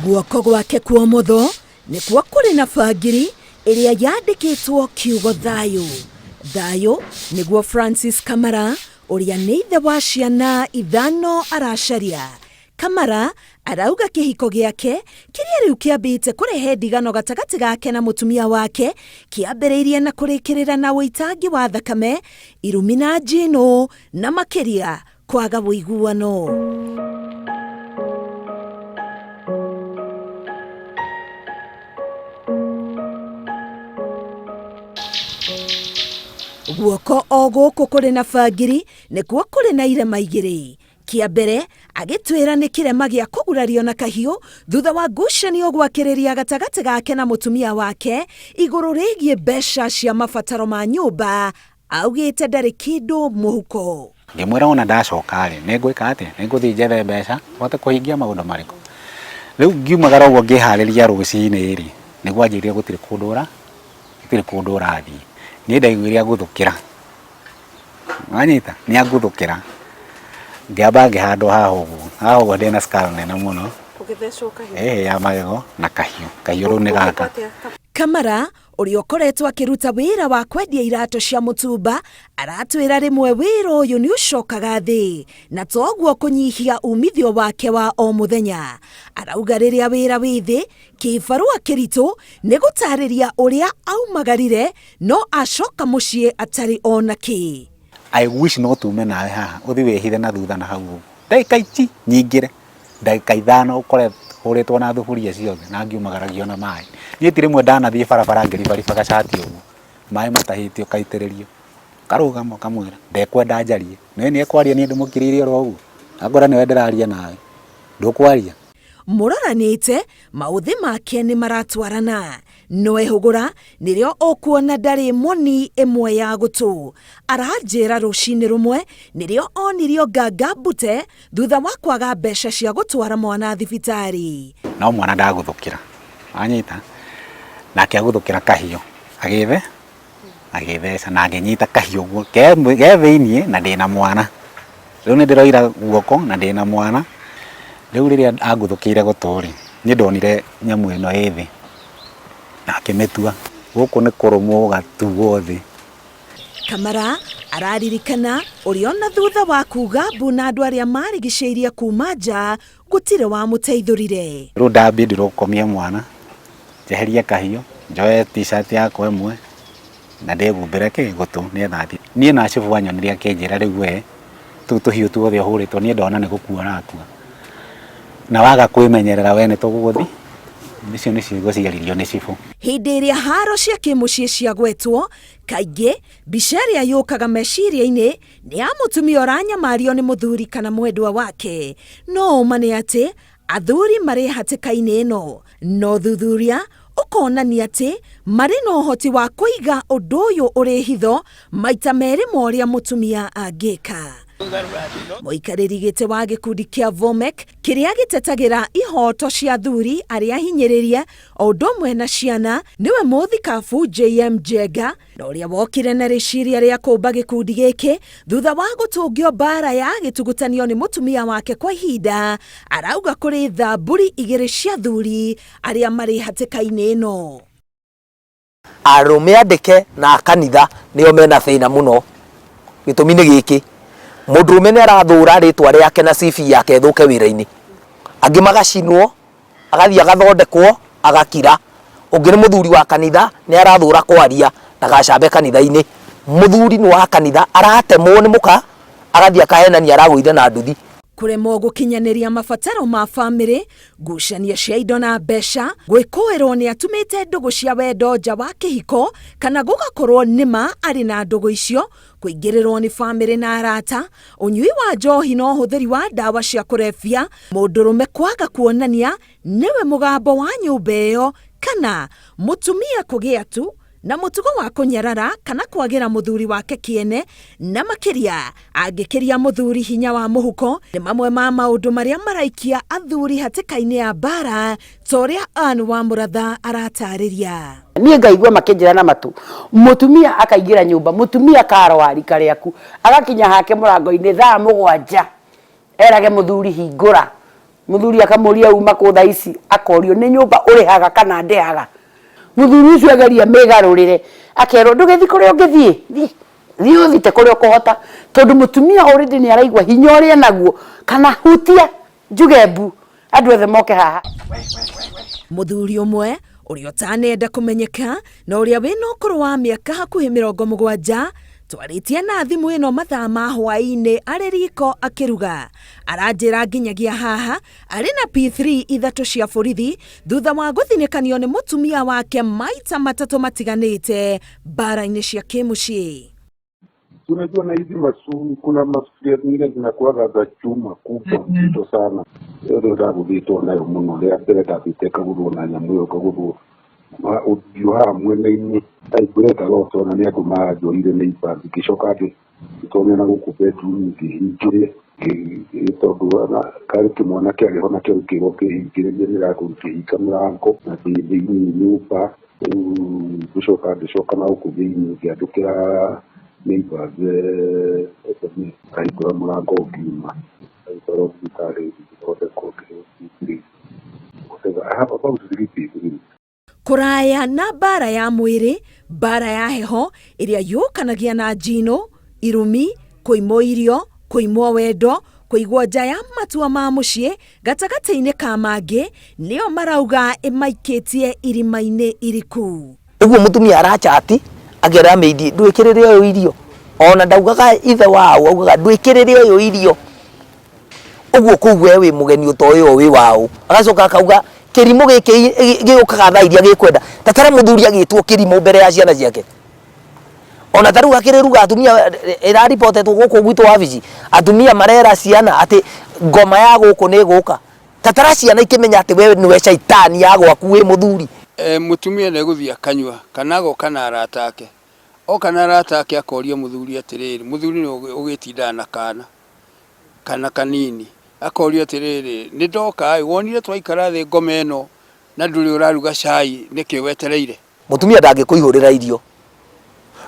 Guoko gwake kwa ũmotho nĩkuo kũrĩ na bangiri ĩrĩa yandĩkĩtwo kiugo thayũ. Thayũ nĩguo Francis Kamara ũrĩa nĩ ithe wa ciana ithano aracaria. Kamara arauga kĩhiko gĩake kĩrĩa rĩu kĩambĩte kũrehe ndigano gatagatĩ gake na mũtumia wake kĩambĩrĩirie na kũrĩkĩrĩra na ũitangi wa thakame, irumi na njinũ na makĩria kwaga ũiguano. Guoko o gũkũ kũrĩ na bangiri nĩkuo kũrĩ na irema igĩrĩ. Kĩa mbere agĩtwĩra nĩ kĩrema gĩa kũgurario na kahiũ thutha wa ngucanio gwakĩrĩria gatagatĩ gake na mũtumia wake igũrũ rĩgiĩ mbeca cia mabataro ma nyũmba augĩte ndarĩ kĩndũ mũhuko. Ngĩmwĩra ona ndacoka rĩ, nĩ ngwĩka atĩa? Nĩ ngũthiĩ njethe mbeca hote kũhingia maũndũ marĩkũ? Rĩu ngiumagara ũguo ngĩharĩria rũcinĩ rĩ, nĩguo anjĩrire gũtirĩ kũndũ ũra, gũtirĩ kũndũ ũrathiĩ. Niĩ ndaiguire anguthũkĩra. Wanyita? Nĩ anguthũkĩra. Ngĩamba ngĩhandwo haha ũguo. Haha ũguo ndĩna scar nene mũno. Ũgĩthecwo kahiũ? Ĩĩ ya magego na kahiũ. Kahiũ rĩu nĩ gaka. Kamara ũrĩa ũkoretwo akĩruta wĩra wa kwendia iratũ cia mũtumba aratwĩra rĩmwe wĩra ũyũ nĩ ũcokaga thĩ na toguo kũnyihia umithio wake wa o mũthenya. Arauga rĩrĩa wĩra wĩ thĩ kĩbarũa kĩritũ nĩ gũtarĩria ũrĩa aumagarire no acoka mũciĩ atarĩ ona kĩ. I wish no tume nawe haha ũthiĩ wĩhithe na thutha na hau ũguo ndagĩka ici nyingĩre ndagĩka ithano ũkore hũrĩtwo na thuburia ciothe na ngiumagaragio na maĩ. Niĩ ti rĩmwe ndanathiĩ barabara ngĩribaribaga cati ũguo maĩ matahĩte ũkaitĩrĩrio ũkarũgama ũkamwĩra ndekwenda njarie nĩũĩ nĩekwaria niĩ ndĩmũkirĩire oro ũguo akwĩra nĩwe ndĩraria nawe ndũkwaria. Mũroranĩte maũthĩ make nĩ maratwarana no ehũgũra nĩrĩo ũkuona ndarĩ moni ĩmwe ya gũtũ. Aranjĩra rũcinĩ rũmwe nĩrĩo onirio nganga mbute thutha wa kwaga mbeca cia gũtwara mwana thibitarĩ. No mwana ndaguthũkĩra wanyita nake aguthũkĩra kahiũ agĩthe agĩtheca na ngĩnyita kahiũ ũguo ke thĩiniĩ na ndĩna mwana rĩu nĩ ndĩroira guoko na ndĩna mwana rĩu rĩrĩa anguthũkĩire gũtũ rĩ niĩ ndonire nyamũ ĩno ĩ thĩ na akĩmĩtua gũkũ nĩ kũrũmwo gũgatuo thĩ. Kamara araririkana ũrĩa ona thutha wa kuga mbu na andũ arĩa marigicĩirie kuma nja gũtirĩ wamũteithũrire. Rĩu ndambindirwo gũkomia mwana njeherie kahiũ njoe t-shirt yakwa ĩmwe na ndĩhumbĩre kĩ gũtũ nĩgetha thiĩ. Niĩ na cibũ anyonire akĩnjĩra rĩu we tũu tũhiũ tuothe ũhũrĩtwo niĩ ndona nĩ gũkua ũrakua na waga kwĩmenyerera we nĩ tũgũgũthi. Icio nĩ ciugo ciaririo nĩ cibũ. Hĩndĩ ĩrĩa haro cia kĩmũciĩ ciagwetwo, kaingĩ mbica ĩrĩa yũkaga meciria-inĩ nĩ ya mũtumia ũranyamario nĩ mũthuri kana mwendwa wake. No ũma nĩ atĩ athuri marĩ hatĩka-inĩ ĩno, no ũthuthuria ũkonania atĩ marĩ na ũhoti wa kũiga ũndũ ũyũ ũrĩ hitho maita merĩ ma ũrĩa mũtumia angĩka. Mũikarĩri gĩtĩ wa gĩkundi kĩa Vomek kĩrĩa gĩtetagĩra ihoto cia athuri arĩa ahinyĩrĩrie o ũndũ ũmwe na ciana nĩwe mũthikabu JM Njenga na ũrĩa wokire na rĩciria rĩa kũmba gĩkundi gĩkĩ thutha wa gũtũngio mbara ya gĩtugutanio nĩ mũtumia wake kwa ihinda arauga kũrĩ thamburi igĩrĩ cia athuri arĩa marĩ hatĩka-inĩ ĩno. Arũme andĩke na a kanitha nĩo mena thĩna mũno. Gĩtũmi nĩ gĩkĩ, mũndũrũme nĩ arathũra rĩtwa rĩake na CV yake ĩthũke wĩra-inĩ. Angĩ magacinwo, agathiĩ agathondekwo, agakira. Ũngĩ nĩ mũthuri wa kanitha nĩ arathũra kwaria ndagacambe kanitha-inĩ. Mũthuri nĩ wa kanitha aratemwo nĩ mũka, agathiĩ akahenania aragũire na nduthi. Kũremwo gũkinyanĩria mabataro ma famĩlĩ, ngucanio cia indo na mbeca, gwĩkũĩrwo nĩ atumĩte ndũgũ cia wendo nja wa kĩhiko kana gũgakorwo nĩma arĩ na ndũgũ icio, kũingĩrĩrwo nĩ famĩlĩ na arata, ũnyui wa njohi na ũhũthĩri wa ndawa cia kũrebia, mũndũrũme kwaga kuonania nĩwe mũgambo wa nyũmba ĩyo kana mũtumia kũgĩa tu na mũtugo wa kũnyarara kana kwagĩra mũthuri wake kĩene na makĩria angĩkĩria mũthuri hinya wa mũhuko nĩ mamwe ma maũndũ marĩa maraikia athuri hatĩka-inĩ ya mbara ta ũrĩa Ann wa Mũratha aratarĩria. Niĩ ngaigua makĩnjĩra na matũ, mũtumia akaingĩra nyũmba, mũtumia karo wa rika rĩaku, agakinya hake mũrango-inĩ thaa mũgwanja, erage mũthuri hingũra. Muthuri akamuria uma kũ thaa ici, akorio nĩ nyũmba ũrĩhaga kana ndĩhaga. Muthuri ũcio ageria mĩgarũrĩre, akerwo ndũgĩthiĩ kũrĩa ũngĩthiĩ, thiĩ thiĩ ũthite kũrĩa ũkũhota, tondũ mũtumia already nĩ araigua hinya ũrĩa enaguo, kana hutia njuge mbu andũ othe moke haha. Mũthuri ũmwe ũrĩa ũtanenda kũmenyeka na ũrĩa wĩna ũkũrũ wa mĩaka hakuhĩ 70 twarĩtie na thimũ ĩno mathaa ma hwaĩ-inĩ arĩ riko akĩruga, aranjĩra nginyagia haha arĩ na P3 ithatũ cia borithi thutha wa gũthinĩkanio nĩ mũtumia wake maita matatũ matiganĩte mbara-inĩ cia kĩmũciĩ. Unajua na hizi masu, kuna masufuria zingine zinakuwaga za chuma kubwa nzito sana. Ĩyo nĩyo ndagũthĩtwo nayo mũno. Rĩa mbere ndathiĩte ngagũthwo na nyamũ ĩyo, ngagũthwo ũthiũ haha mwena-inĩ. I bled a lot, ona nĩ andũ maranjorire neighbors. Ngĩcoka ngĩtonya na gũkũ bedroom ngĩhingĩria, tondũ karĩ kĩmwana kĩarĩ ho nakĩo gĩkĩrwo kĩhingĩrĩrie mĩrango, ngĩhinga mũrango na ndĩ thĩiniĩ nyũmba. Rĩu ngĩcoka ngĩcoka na gũkũ thĩiniĩ ngĩandĩkĩra neighbors SMS, ngahingũra mũrango ngiuma, ngagĩtwarwo thibitarĩ ngĩthondekwo ngĩheo P3. Whatever. I have about 3 P3. Kũraya na mbara ya mwĩrĩ, mbara ya heho ĩrĩa yũkanagia na njino, irumi, kũimwo irio, kũimwo wendo, kũigwo nja ya matua ma mũciĩ gatagatĩ-inĩ ka mangĩ, nĩyo marauga ĩmaikĩtie irima-inĩ iriku. Ũguo mũtumia arachati akera maid ndwĩkĩrĩre ũyũ irio, ona ndaugaga ithe wao, augaga ndwĩkĩrĩre ũyũ irio. Ũguo kũu we wĩ mũgeni ũtoĩ ũyũ wĩ waũ. Agacoka akauga kĩrimũ gĩkĩ gĩũkaga thaa iria gĩkwenda. Ta tara mũthuri agĩtwo kĩrimũ mbere ya ciana ciake. Ona ta rĩu akĩrĩruga atumia ĩraripotetwo gũkũ gwitũ wabici, atumia marera ciana atĩ ngoma ya gũkũ nĩ ĩgũka. Ta tara ciana ikĩmenya atĩ we nĩwe caitani ya gwaku wĩ mũthuri. Mũtumia nĩ egũthiĩ akanyua kana agoka na arata ake. Oka na arata ake akoria mũthuri atĩrĩrĩ, mũthuri nĩ ũgĩtindaga na kana, kana kanini. Akorio atĩrĩrĩ, nĩ ndoka ĩ, wonire twaikara thĩ ngoma ĩno na ndũrĩ ũraruga cai nĩkĩ wetereire? Mũtumia ndangĩkũihũrĩra irio.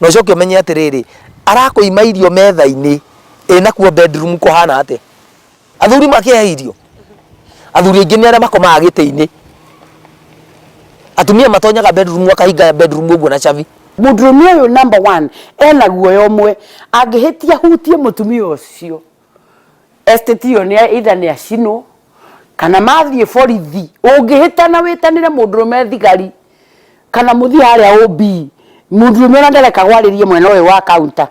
Na ũcoke ũmenye atĩrĩrĩ, arakũima irio metha-inĩ, ĩ nakuo bedroom kũhana atĩa? Athuri makĩhe irio. Athuri aingĩ nĩ arĩa makomaga gĩtĩ-inĩ. Atumia matonyaga bedroom akahinga bedroom ũguo na cabi. Mũndũrũme ũyũ number one ena guoya ũmwe, angĩhĩtia hutie mũtumia ũcio, estate ĩyo nĩ either nĩ acinwo kana mathiĩ borithi. Ũngĩhĩtana wĩtanĩre mũndũrũme thigari kana mũthiĩ harĩa OB, mũndũrũme ona ndarekagwo arĩrie mwena ũyũ wa counter,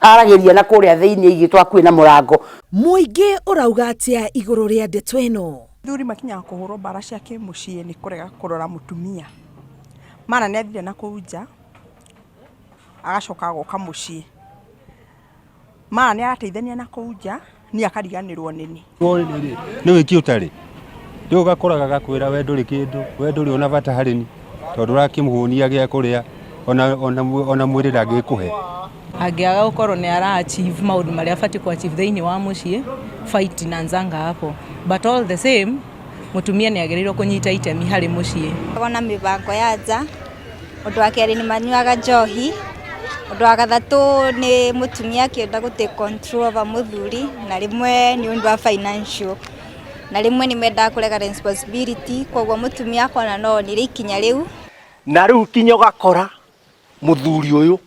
aragĩria na kũrĩa thĩiniĩ aigĩtwo hakuhĩ na mũrango. Mũingĩ ũrauga atĩa igũrũ rĩa ndeto ĩno? Athuri makinyaga kũhũrwo mbara cia kĩmũciĩ nĩ kũrega kũrora mũtumia. Mara nĩ athire na kũu nja, agacoka agoka mũciĩ. Mara nĩ arateithania na kũu nja, niĩ akariganĩrwo nĩ niĩ. Nĩ wĩki ũtarĩ rĩu ũgakoraga gakwĩra we ndũrĩ kĩndũ, we ndũrĩ ona bata harĩ ni, tondũ ũrakĩmũhũnia gĩa kũrĩa ona mwĩrĩ ndangĩkũhe. Angĩaga gũkorwo nĩ ara achieve maũndũ marĩa abatiĩ kũ achieve thĩinĩ wa mũciĩ, fight inaanzanga hapo. But all the same, mũtumia nĩ agĩrĩirwo kũnyita itemi harĩ mũciĩ. Na mĩbango ya nja, ũndũ wa kerĩ nĩ manyuaga njohi, ũndũ wa gatatũ nĩ mũtumia akĩenda gũ take control over mũthuri, na rĩmwe nĩ ũndũ wa financial, na rĩmwe nĩ mendaga kũrega responsibility, koguo mũtumia akona no onire ikinya rĩu. Na rĩu kinya ũgakora mũthuri ũyũ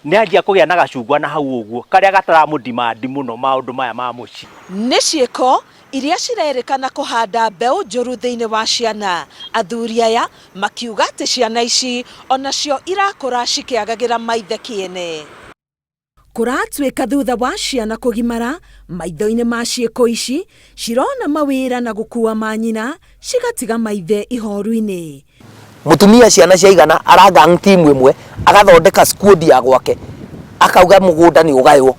nĩ anjia kũgĩa na gacungwa na hau ũguo karĩa gataramũdimandi mũno maũndũ maya ma mũciĩ. Nĩ ciĩko iria cirerĩkana kũhanda mbeũ njũru thĩinĩ wa ciana. Athuri aya makiuga atĩ ciana ici onacio irakũra cikĩagagĩra maithe kĩene. Kũratuĩka thutha wa ciana kũgimara maitho-inĩ ma ciĩko ici cirona mawĩra na gũkua manyina cigatiga maithe ihoru-inĩ. Mũtumia ciana ciaigana aragang team ĩmwe agathondeka squad ya gwake, akauga mũgũnda nĩ ũgaywo,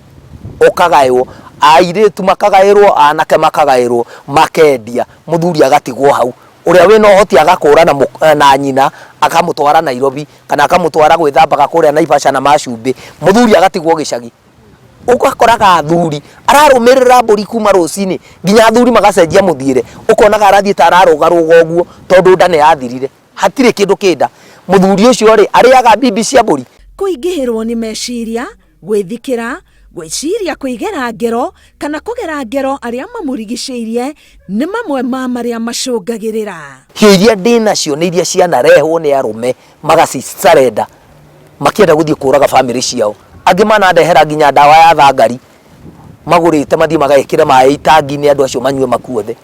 ũkagaywo, airĩtu makagaĩrwo, anake makagaĩrwo, makendia, mũthuri agatigwo hau. Ũrĩa wĩna ũhoti agakũra na nyina akamũtwara Nairobi kana akamũtwara gwĩthambaga kũrĩa Naivasha na macumbĩ, mũthuri agatigwo gĩcagi. Ũgakoraga athuri ararũmĩrĩra mbũri kuma rũcinĩ nginya athuri magacenjia mũthiĩre, ũkonaga arathiĩ ta ararũgarũga ũguo tondũ nda nĩ yathirire, hatirĩ kĩndũ kĩ nda. Mũthuri ũcio rĩ, arĩaga mbimbi cia mbũri. Kũingĩhĩrwo nĩ meciria, gwĩthikĩra, Gwĩciria kwĩgera ngero kana kũgera ngero arĩa mamũrigicĩirie nĩ mamwe ma marĩa macũngagĩrĩra. Hiũ iria ndĩ nacio nĩ iria cianarehwo nĩ arũme magacicarenda makĩenda gũthiĩ kũraga bamĩrĩ ciao. Angĩ manandehera nginya ndawa ya thangari magũrĩte mathiĩ magekĩre maĩ itangi-inĩ andũ acio manyue makuothe.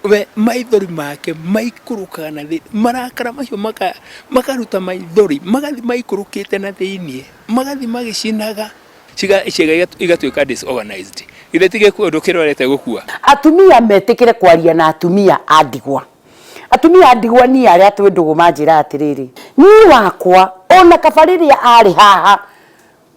We maithori make maikũrũkaga na thĩinĩ, marakara macio makaruta maithori, magathiĩ maikũrũkĩte na thĩinĩ, magathiĩ magĩcinaga. Ciĩga igatuĩka disorganized. Githĩ ti gĩkuũ ndũkĩrorete gũkua? Atumia metĩkĩre kwaria na atumia a ndigwa. Atumia a ndigwa niĩ arĩa twĩ ndũgũ manjĩraga atĩrĩrĩ, niĩ wakwa ona kaba rĩrĩa arĩ haha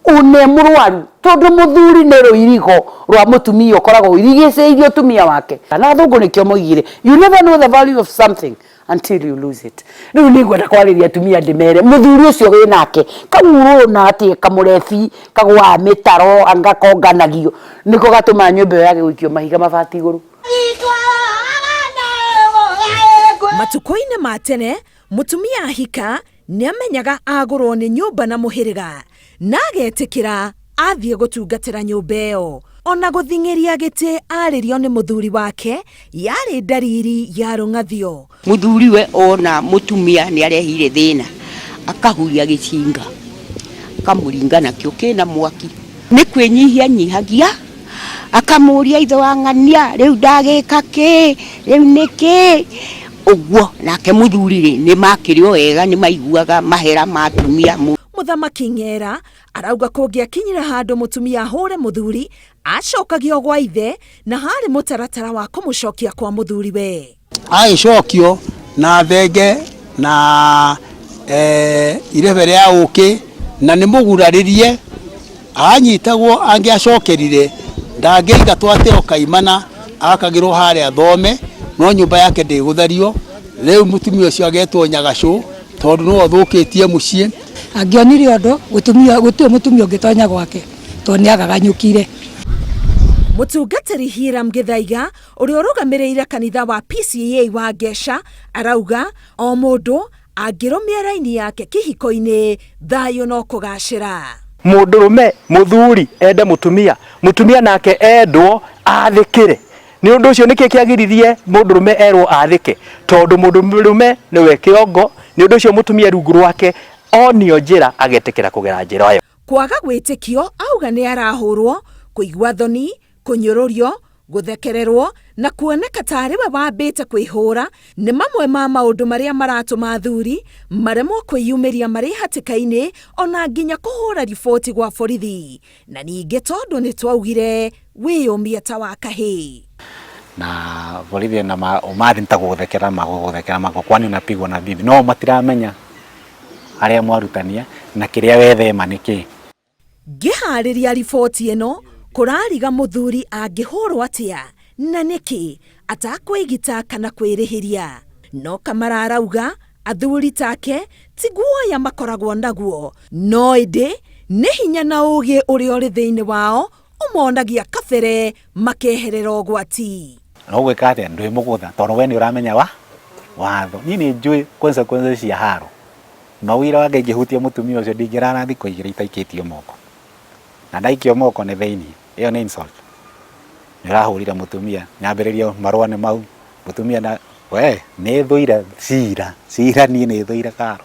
Une mũrwaru tondũ mũthuri nĩ rũirigo rwa mũtumia ũkoragwo ũirigicĩirie ũtumia wake. Na athũngũ nĩkĩo moigire you never know the value of something until you lose it. Rĩu niĩ ngwenda kwarĩria atumia ndĩmere mũthuri ũcio wĩ nake kau ũrona atĩ kamũrebi kagũaga mĩtaro anga konganagio nĩko gatũmaga nyũmba ĩyo yage gũikio mahiga mabati igũrũ. Matukũ-inĩ ma tene, mũtumia ahika Nĩamenyaga agũrwo nĩ nyũmba na mũhĩrĩga na agetĩkĩra athiĩ gũtungatĩra nyũmba ĩyo. Ona gũthing'ĩria gĩtĩ arĩrio nĩ mũthuri wake yarĩ ndariri ya rũng'athio. Mũthuriwe ona mũtumia nĩarehire thĩna, akahuria gĩcinga akamũringa nakĩo kĩna mwaki. Nĩ kwĩnyihia anyihagia, akamũria ithe wa ng'ania, rĩu ndagĩka kĩ, rĩu nĩ kĩ, ũguo. Nake mũthuri rĩ, nĩ makĩrĩ o ega, nĩ maiguaga mahera ma atumia. Mũthamaki Ng'era arauga kũngĩakinyire handũ mũtumia ahũre mũthuri, acokagio gwa ithe na harĩ mũtaratara wa kũmũcokia kwa mũthuriwe. Agĩcokio na thenge na eh, irebe rĩa ũkĩ na nĩ mũgurarĩrie anyitagwo angĩacokerire ndangĩingatwo atĩ o kaimana akagĩrwo harĩa thome no nyũmba yake ndĩgũtherio rĩu mũtumia ũcio agetwo nyagacũ tondũ nĩwe ũthũkĩtie mũciĩ. Angĩonire ũndũ gũtumia gũtirĩ mũtumia ũngĩtonya gwake tondũ nĩ agaganyũkire. Mũtungatĩri Hiram Gĩthaiga ũrĩa ũrũgamĩrĩire kanitha wa PCEA wa Ngeca arauga o mũndũ angĩrũmia raini yake kĩhiko-inĩ thayũ no kũgacĩra. Mũndũrũme, mũthuri, ende mũtumia, mũtumia nake endwo athĩkĩre. Nĩ ũndũ ũcio nĩkĩ kĩagiririe mũndũrũme erwo athĩke? Tondũ mũndũrũme nĩwe kĩongo, nĩ ũndũ ũcio mũtumia rungu rwake onio njĩra agetĩkĩra kũgera njĩra ĩyo. Kwaga gwĩtĩkio auga nĩ arahũrwo, kũigua thoni, kũnyũrũrio, gũthekererwo na kuoneka ta arĩ we wambĩte kwĩhũra nĩ mamwe ma maũndũ marĩa maratũma athuri maremwo kwĩyumĩria marĩ hatĩka-inĩ ona nginya kũhũra riboti gwa borithi. Na ningĩ tondũ nĩ twaugire wĩyũmie ta wa kahĩĩ. Na borithi na ũmathi nĩ ta gũgũthekera magũgũthekera mako kwani unapigwa na bibi no matiramenya harĩa mwarutania na kĩrĩa wethema nĩ kĩĩ. Ngĩhaarĩria riboti ĩno, kũrariga mũthuri angĩhũrwo atĩa na nĩkĩ atakwĩgita kana kwĩrĩhĩria. No Kamara arauga athuri take ti guoya makoragwo naguo, no ĩndĩ nĩ hinya na ũgĩ ũrĩa ũrĩ thĩinĩ wao ũmonagia kabere makeherera ũgwati. Na ũgwĩka atĩa? Ndwĩmũgũtha tondũ we nĩ ũramenya wa watho. Niĩ nĩ njũĩ consequences cia haro. Ma ũira wa Ngai ingĩhutia mũtumia ũcio ndingĩrara thikũ igĩrĩ itaikĩtio moko. Na ndaikio moko nĩ thĩinĩ. Ĩyo nĩ insult. Nĩ ũrahũrire mũtumia, nyambĩrĩrio marũa nĩ mau, mũtumia na we nĩ thũire cira, cira niĩ nĩ thũire karo.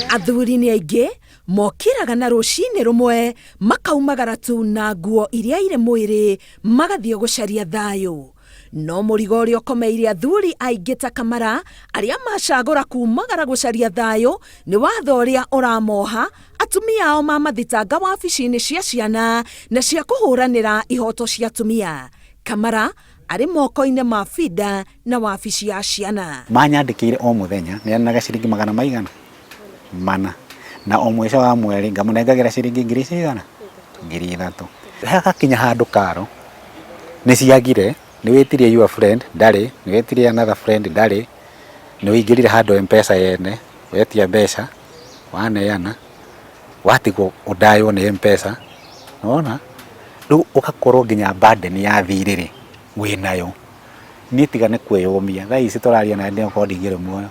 Athuri nĩ aingĩ mokĩraga na rũcinĩ rũmwe makaumagara tu na nguo iria irĩ mwĩrĩ magathiĩ gũcaria thayũ. No mũrigo ũrĩa ũkomeire athuri aingĩ ta Kamara arĩa macagũra kumagara gũcaria thayũ nĩ watho ũrĩa ũramoha atumia ao mamathitanga wabici-inĩ cia ciana na cia kũhũranĩra ihoto cia atumia. Kamara arĩ moko-inĩ ma FIDA na wabici ya ciana. Manyandĩkĩire o mũthenya neanaga ciringi magana maigana? Mana. Na o mũico wa mweri ngamũnengagĩra ciringi ngiri cigana? 3000. Hagakinya handũ karo nĩ ciagire, nĩ wĩtirie your friend ndarĩ, nĩ wĩtirie another friend ndarĩ, nĩ wĩingĩrire handũ Mpesa yene, wetia mbeca, waneana, watigwo ũndaywo nĩ Mpesa, nĩ wona? Rĩu ũgakorwo nginya burden ya thirĩ rĩ, wĩnayo. Niĩ tiga nĩ kwĩyũmia, thaa ici tũraria nawe no korwo ndingĩrĩ muoyo.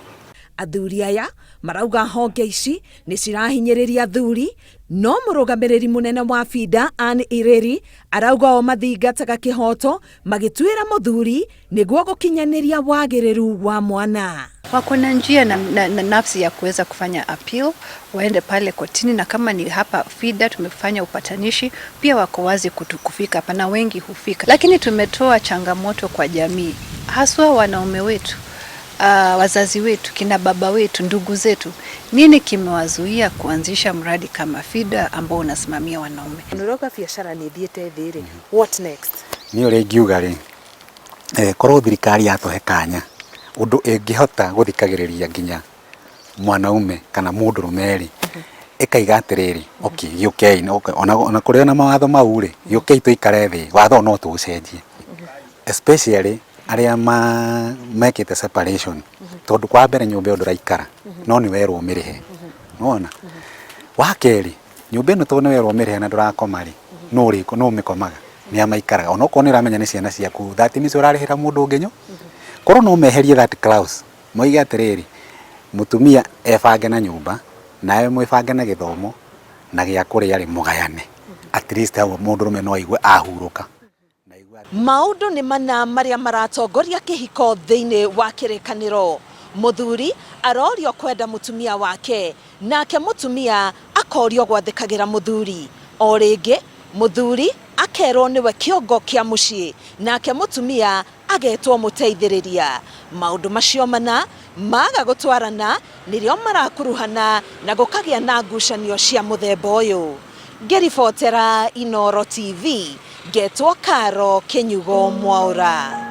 Athuri aya marauga honge ici nĩ cirahinyĩrĩria athuri, no mũrũgamĩrĩri mũnene wa FIDA Anne Ireri arauga o mathingataga kĩhoto magĩtuĩra mũthuri nĩguo gũkinyanĩria wagĩrĩru wa mwana. Wako na njia na, na, na nafsi ya kuweza kufanya appeal, waende pale kotini, na kama ni hapa FIDA tumefanya upatanishi, pia wako wazi kutu, kufika hapa na wengi hufika, lakini tumetoa changamoto kwa jamii, haswa wanaume wetu wazazi wetu, kina baba wetu, ndugu zetu, nini kimewazuia kuanzisha mradi kama FIDA ambao unasimamia wanaume? Nũrauga biacara nĩ ĩthiĩte thĩ rĩ, what next? Niĩ ũrĩa ingiuga rĩ, korwo thirikari yatũhe kanya ũndũ ĩngĩhota gũthikagĩrĩria nginya mwanaume kana mũndũrũme rĩ, ĩkaiga atĩrĩrĩ, okay, gĩũkei, ona kũrĩ na mawatho mau rĩ, gĩũkei tũikare thĩ, watho no tũũcenjie, especially arĩa mekĩte separation, tondũ kwa mbere nyũmba ĩyo ndũraikara no nĩ werwo ũmĩrĩhe, nĩwona? Wa kerĩ, nyũmba ĩno tondũ nĩ werwo ũmĩrĩhe na ndũrakoma rĩ, nũ ũmĩkomaga? Nĩ a maikaraga, onokorwo nĩ ũramenya nĩ ciana ciaku, that means ũrarĩhĩra mũndũ ũngĩ korwo no meherie that clause, moige atĩrĩrĩ, mũtumia ebange na nyũmba, nawe mwĩbange na gĩthomo na gĩa kũrĩa rĩ, mũgayane, at least hau mũndũrũme no aigue ahurũka. Maũndũ nĩ mana marĩa maratongoria kĩhiko thĩinĩ wa kĩrĩkanĩro. Mũthuri arorio kwenda mũtumia wake, nake mũtumia akorio gwathĩkagĩra mũthuri. O rĩngĩ mũthuri akerwo nĩwe kĩongo kĩa mũciĩ, nake mũtumia agetwo mũteithĩrĩria. Maũndũ macio mana maga gũtwarana nĩrĩo marakuruhana na gũkagĩa na ngucanio cia mũthemba ũyũ. Ngĩribotera Inooro TV, ngetwo Karo Kĩnyugo Mwaũra.